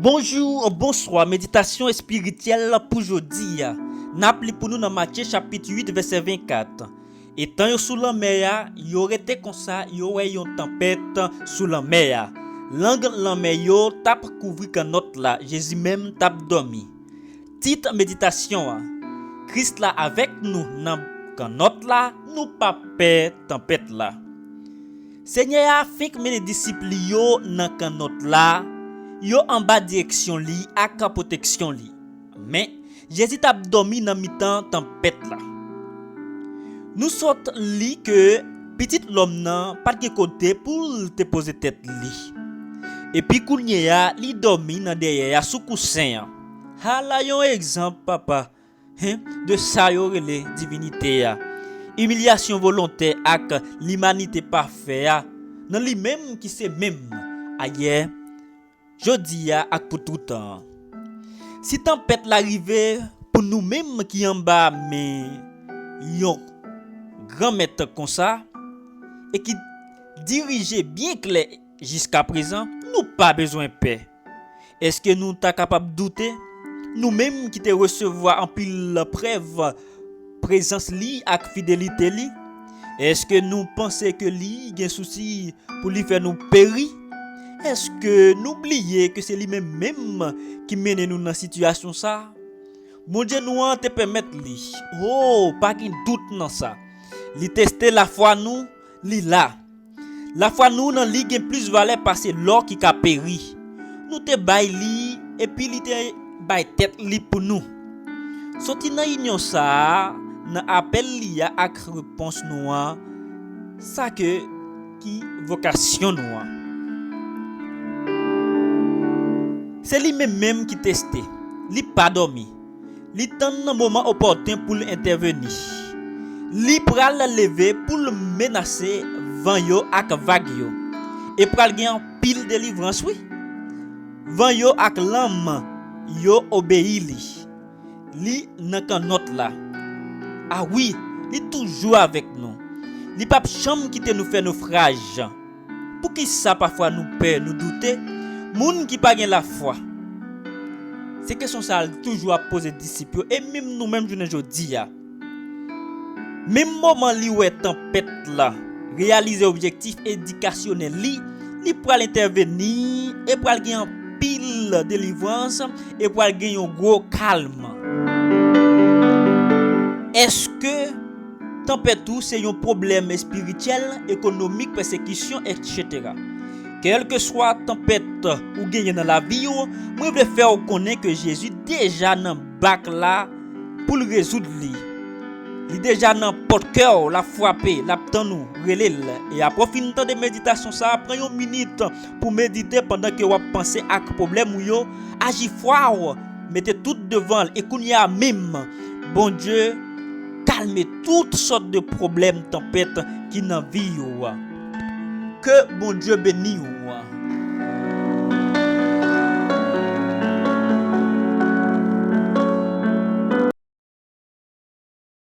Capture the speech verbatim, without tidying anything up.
Bonjou, bonswa, meditasyon espirityèl pou jodi a. N ap li pou nou nan Matye chapit uit, vèsè vennkat. Etan yo sou lanmè a, yo rete konsa, yo wè yon tanpèt sou lanmè a. Lang lanmè yo t ap kouvri kannòt la, Jezi menm t ap dòmi. Tit meditasyon an, Kris la avèk nou nan kannòt la, nou p ap pè tanpèt la. Senyè a fenk mennen disip li yo nan kannòt la, yo anba direksyon li ak pwoteksyon li. Men, Jezi t ap dòmi nan mitan tanpèt la. Nou sot li ke Pitit Lòm nan pa t gen kote pou l te poze tèt li. Epi kounye a, li dòmi nan dèyè a sou kousen an. Hala yon egzanp, papa, hen, de sa yo rele divinite a. Imilyasyon volontè ak limanite pafè a, nan li menm ki se menm ayè, jodi a ak pou toutan an. Si tanpèt la rive pou nou menm ki anba men yon granmèt konsa, e ki dirije byen klè jiskaprezan, nou pa bezwen pè. Èske nou ta kapab doute? Nou menm ki te resevwa anpil prèv prezans li ak fidelite li, èske nou panse ke li gen sousi pou li fè nou peri? Èske nou bliye ke se li menm menm ki mennen nou nan sitiyasyon sa a? Bondye nou an te pèmèt li. Oh, pa gen dout nan sa. Li teste lafwa nou, li la. Lafwa nou nan li gen plis valè pase lò ki ka peri. Nou te bay li, epi li te bay tèt li pou nou. Soti nan inyon sa a, nan apèl li a ak repons nou an, sa ke ki vokasyon nou an. Se li menm menm ki teste. Li pa dòmi. Li tann moman opòten pou l entèveni. Li pral leve pou l menase van yo ak vag yo. E pral gen anpil delivrans, wi. Van yo ak lanm yo obeyi li. Li nan kannòt la. A wi, li toujou avèk nou. Li p ap janm kite nou fè nofraj. Poukisa pafwa nou pè, nou doute? Moun ki pa gen lafwa. Se kesyon sa a l toujou ap poze disip yo, e menm nou menm jounen jodi a. Menm moman li wè tanpèt la reyalize objektif edikasyonèl li, li pral entèveni e pral gen anpil delivrans e pral gen yon gwo kalm. Èske tanpèt ou se yon pwoblèm espirityèl, ekonomik, pèsekisyon, etsetera? Kèlkeswa tanpèt ou genyen nan lavi w, mwen vle fè w konnen ke Jezi deja nan bak la pou l rezoud li. Li deja nan pòt kè w, l ap frape, l ap tann ou, rele l. E apre w fin tande meditasyon sa a, pran yon minit pou medite pandan ke w ap panse ak pwoblèm ou yo, aji fwa w, mete tout devan l, e kounye a menm, Bondye kalme tout sòt de pwoblèm, tanpèt ki nan vi w. Ke Bondye beni w.